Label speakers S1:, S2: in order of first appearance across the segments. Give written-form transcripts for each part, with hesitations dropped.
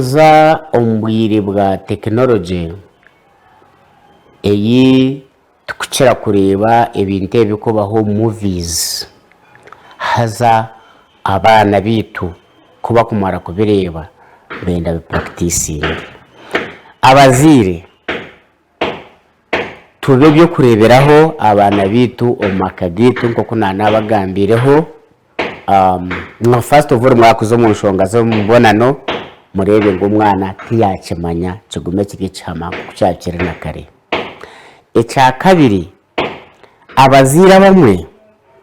S1: Kuza omu bwire bwa tekinologye ei turikukira kureeba ebintu ebirikubaho omu movies haza abaana baitu ku barikumara kubireeba benda bipurakitinge. Abazaire tube eby'okureeberaho abaana baitu omu maka gaitu nk'oku naanabagambiireho. First of all mwakuza omu nshonga z'omubonano mureebe ngu omwana tiyakimanya kigume kiri ekihama nk'oku kyaba kiri na kare. Ekyakabiri, abazaire abamwe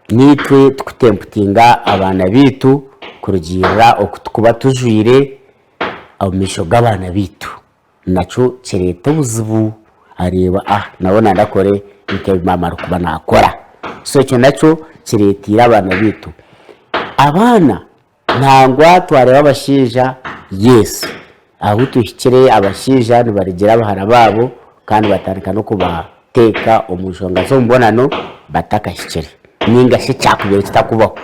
S1: niitwe tukutemputinga abaana baitu kurugiirira oku tukuba tujwaire omu maisho g'abaana baitu. Nakyo kireeta obuzibu areeba ah nawe nayenda akore nk'ebi maama arikuba naakora. So ekyo nakyo kireeteire abaana baitu. Abaana nangwa twareeba abashaija yes ahu tuhikire abashaija nibaregyera abahara baabo kandi batandika n'okubateeka omu nshonga z'omubonano batakahikire ninga shi ekyakubaire kitakubaho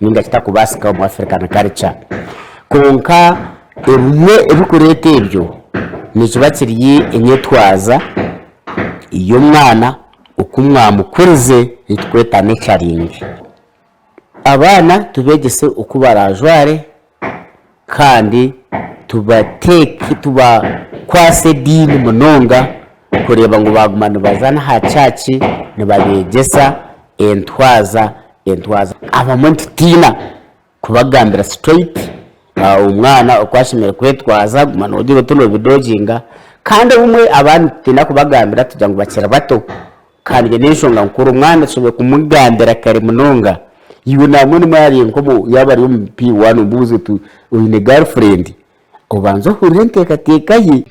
S1: ninga kitakubaasika omu African culture. Kwonka Ebimwe ebirikureeta ebyo nikiba kiri enyetwaza y'omwana oku mwamukurize nitukweta nurturing. Abaana tubeegyese oku baraajware kandi tubateeke tubakwase ediini munonga kureeba ngu baaguma nibaza n'aha church nibabeegyesa entwaza entwaza. Abamwe nitutiina. Kubagambira straight omwana oku ashemereire kwetwaza guma nogira oti nobidoginga kandi obumwe abandi nitutiina kubagambira tugira ngu bakiri bato kandi egyo n'enshonga nkuru omwana tushemereire kumugambira kare munonga iwe nambwenu mwari nkomu yaaba ari omu P one omubuuze oti oine girlfriend obanze ohurire enteekateeka ye.